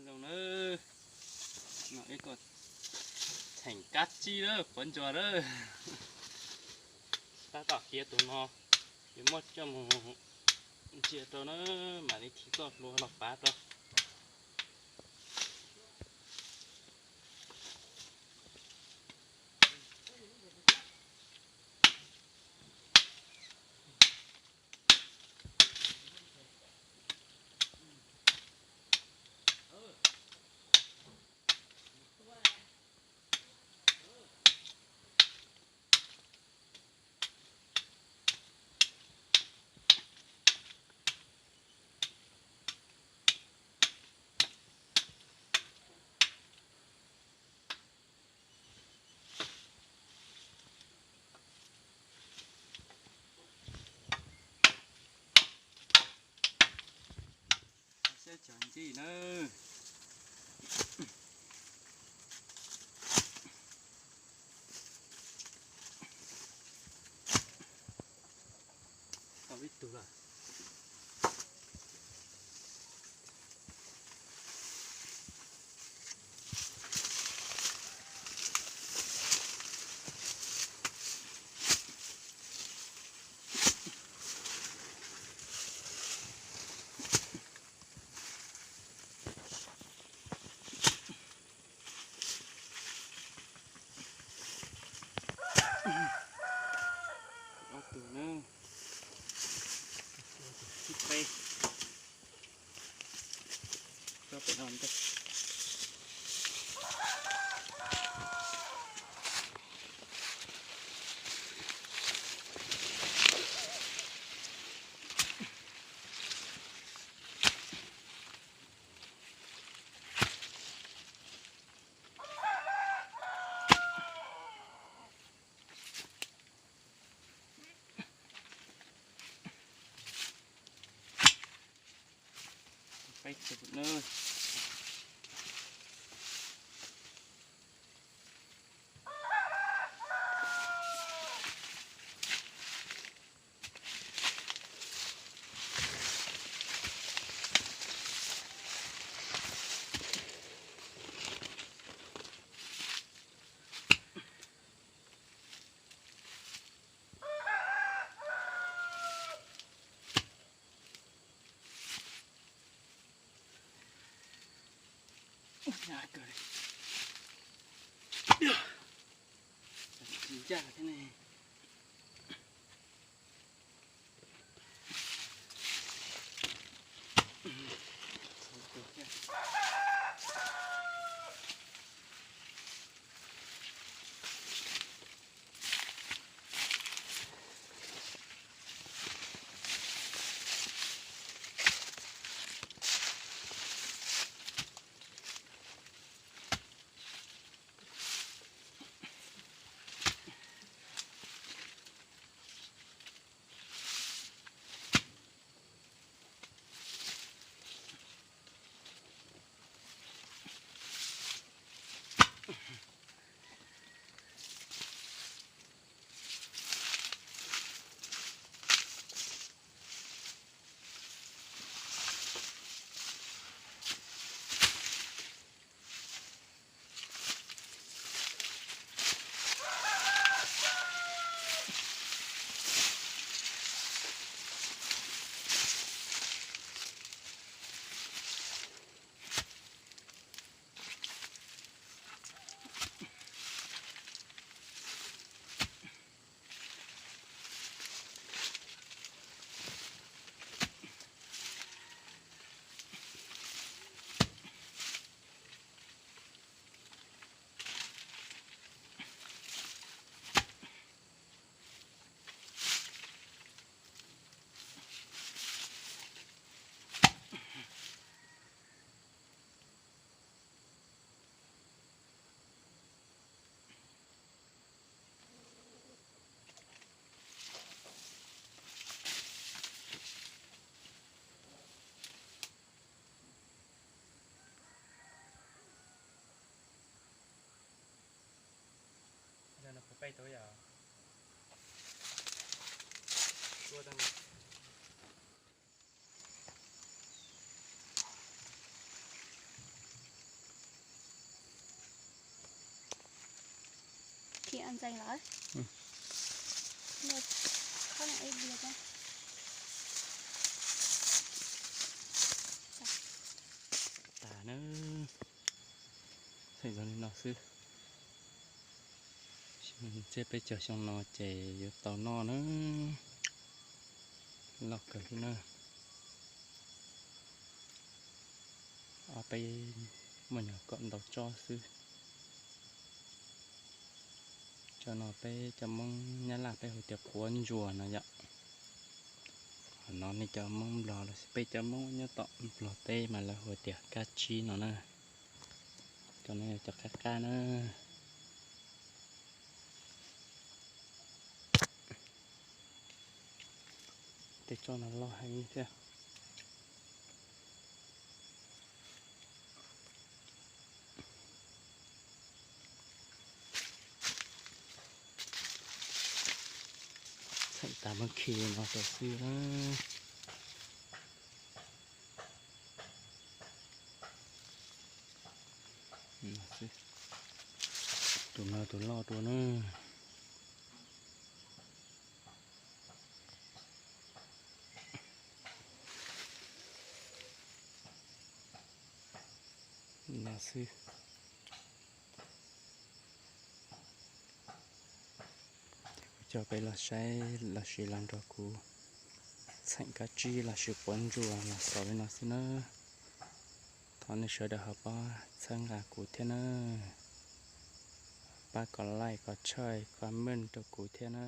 Zoo na, no ib ko theem kab tsib lawm, puav ntsuag lawm. Tab tom khiav tus no, yuav muab coj mus ntsia rau na, mam li khi txoj hlua los pav rau. Saib cov ntxim na. Tau ib tug lawm. Ob tug na. Thib peb. Tso pem no ntag. Peb tug na. Tsis ncaj thiab ne. Ntxees lawm. Khob no ib diav. Tas na, tseem zoo li no xwb. Tsiab peb caug xyoo no ces yuav tau noj na. Loj kawg li na. Ob peb muaj nyuag kom ntau tsob xwb. Cov no peb cov Hmoob Nyab Laj peb hu tias quav ntsuas no yom. Qhov no nej cov Hmoob Nplog los sis peb cov Hmoob nyob tom Nplog teb mas lawv hu tias kab tsib no na. Cov no yog cov qab qab na. Tej tsob no loj heev thiab. Txheem tas muab khi no rau xwb na. Tus no tus loj dua na. No xwb. Kuv coj peb los saib los sis los nrog kuv txheem kab tsib los sis quav ntsuas los xaus li no xwb na. Thov nej sawv daws ho pab txhawb nqa kuv thiab na. Pab kom like, kom share, comment rau kuv thiab na.